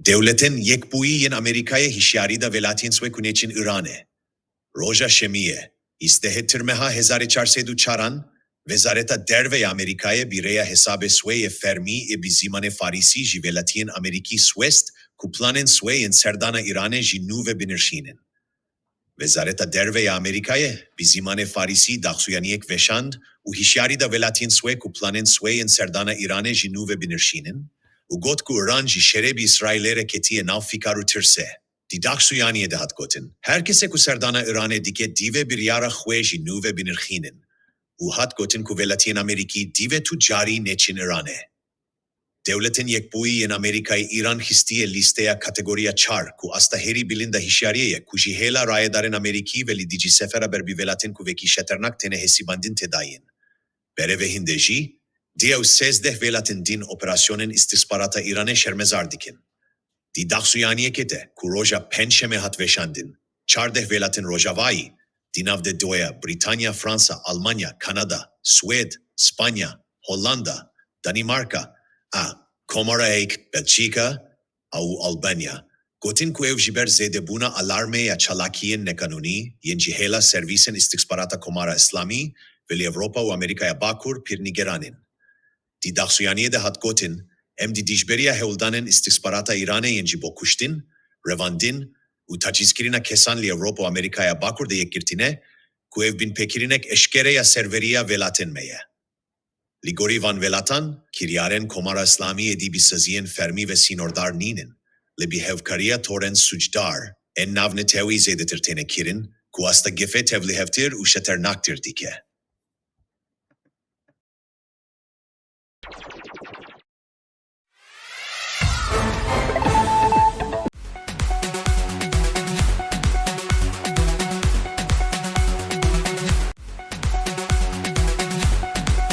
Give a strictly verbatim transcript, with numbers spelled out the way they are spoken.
Dewletên Yekbûyî yên Amerîkayê hişyarî da welatiyên swê ku neçin Îranê. Roja Şemiyê, îstehê Tirmeha hezar û çar sed û çaran, Wezareta Derve ya Amerîkayê bi rêya hesabê swê yê fermî ê bi zîmanê farisî ji welatiyên Amerîkî swêst ku planên swê yên serdana Îranê ji nû ve binirxînin. Wezareta Derve ya Amerîkayê bi zîmanê farisî daxuyaniyek veşand û hişyarî da welatiyên swê ku planên swê yên serdana Îranê ji nû ve binirxînin û got ku Îran ji şerê bi Îsraîlê re ketiye nav fikar û tirsê. Di daxuyaniyê de hat gotin, her kesê ku serdana Îranê dike dîve biryara xwe ji nû ve binirxînin û hat gotin ku welatiyên Amerîkî dîve tu carî neçin Îranê. Dewletên Yekbûyî yên Amerîkayê Îran xistiye lîsteya kategoriya çar, ku asta herî bilind a hişyariyê ye, ku ji hêla rayedarên Amerîkî ve li dijî sefera ber bi welatên ku wekî xeternak têne hesibandin tê dayîn. Berê vê hîn de jî, deh û sêzdeh welatên din operasyonên îstixbarata Îranê şermezar dikin. Di daxuyaniyekê de ku roja Pêncşemê hat veşandin, çardeh welatên Rojavayî, di nav de de ye Brîtanya, Fransa, Almanya, Kanada, Swêd, Spanya, Hollanda, Danîmarka, a, Komara Êk, Belçîka, a û Albanya, gotin ku ew ji ber zêdebûna alarmê ya çalakiyên neqanûnî yên ji hêla servîsên îstixbarata Komara Îslamî ve li Ewropa û Amerîkaya Bakur pir nîgeran in. Di daxuyaniyê de hat gotin, em di dijberiya hewldanên îstixbarata Îranê yên ji bo kuştin, revandin û tacîzkirina kesan li Ewropa û Amerîkaya Bakur de yekgirtî ne, ku ev binpêkirinek eşkere ya serweriya welatên me ye. Li gorî van welatan, kiryarên Komara Îslamî êdî bi saziyên fermî ve sînordar nînin, lê bi hevkariya torên sûcdar ên navnetewî zêdetir têne kirin, ku asta gefê tevlihevtir û xeternaktir dike.